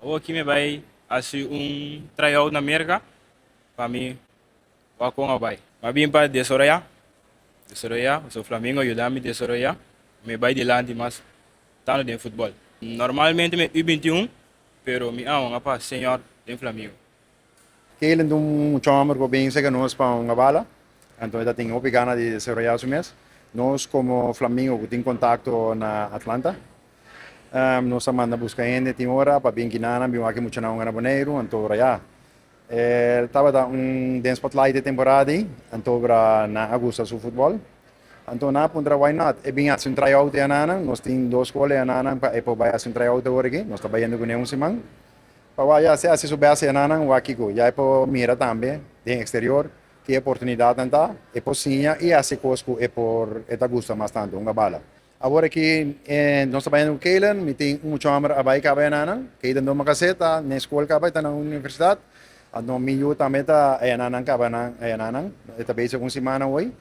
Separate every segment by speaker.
Speaker 1: Awor mi bai hasi un tryout na Merka pa mi wak kon a bai. M'a bin pa desaroyá, desaroyá, so Flamingo a yuda mi desaroyá, mi bai dilanti mas tantu den futbòl. Normalmente mi U21, pero mi a hunga pa senior den Flamingo.
Speaker 2: Keilen ta un mucha hòmber ku a bin serka nos pa hunga bala, anto e ta tin hopi gana di desaroyá su mes. Nos komo Flamingo ku tin kontakto na Atlanta, nos a manda buska hende tin ora pa bin kinanan bin wak e muchanan hunga na Boneiru, anto ora ya el tabata un den spotlight e temporada ei, anto ora nan a gusta su futbòl, anto nan a puntra why not e bin hasi un tryout e ananan. Nos tin dos skol e ananan pa e por bai hasi un tryout awor aki, nos ta bayendo kuné un siman. Pa wak ya si hasi su best e ananan, wak kiko ya e por mira tambe den eksterior ki oportunidatnan ta, e por siña i hasi kos ku e por e ta gusta mas tantu, hunga bala. Awor aki nos ta bayendo ku Keilen, mi tin un mucha hòmber a bai kaba e ananan, Keilen doma kasé ta na e skol kaba, e ta na universidat, anto mi yu tambe ta e ananan kaba na e ananan, e ta bezig un simana hoy.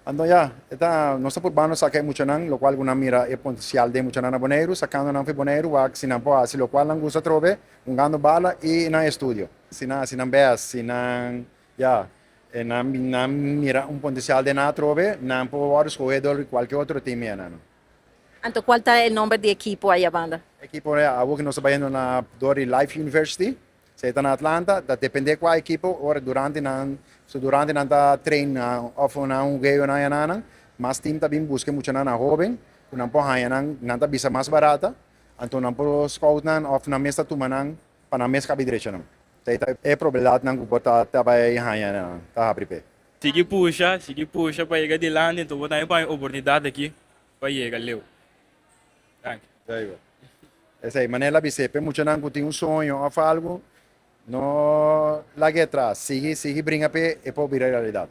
Speaker 2: Anto ya, e ta nos ta purbando saka e muchanan, lokual ku nan mira e potensial den muchanan na Boneiru, sakando nan for Boneiru wak si nan por hasi lokual nan gusta atrobe, hungando bala i nan estudio. Si nan hasi nan bèst, si nan ya, e nan nan mira un potensial den nan atrobe, nan por wòrdu skohé dor di kualke otro tim ya nan.
Speaker 3: Anto kual ta e nomber di ekipo aya banda?
Speaker 2: Ekipo awor ku nos ta bayendo na dor di Life University. Si e ta na Atlanta, ta depende kua ekipo ora durante nan, so durante nan ta train of nan hugeo nan yananan, mas team ta bin buska e muchanan nan hoben ku nan por haña nan, nan ta bisa mas barata, anto nan por scout nan of nan mes ta tuma nan pa nan mes kabi drecha nan. Esei ta e probabilidatnan ku bo ta ta bai haña ta habri p'e.
Speaker 1: Sigui pusha, sigui pusha pa yega dilanti, anto bo tambe por haña oportunidat aki pa yega leu. Danki.
Speaker 2: Esei, manera el a bis'é, p'e muchanan ku tin un soño òf algu, no lag'é atras, sigui, sigui bringa p'e, e por bira realidat.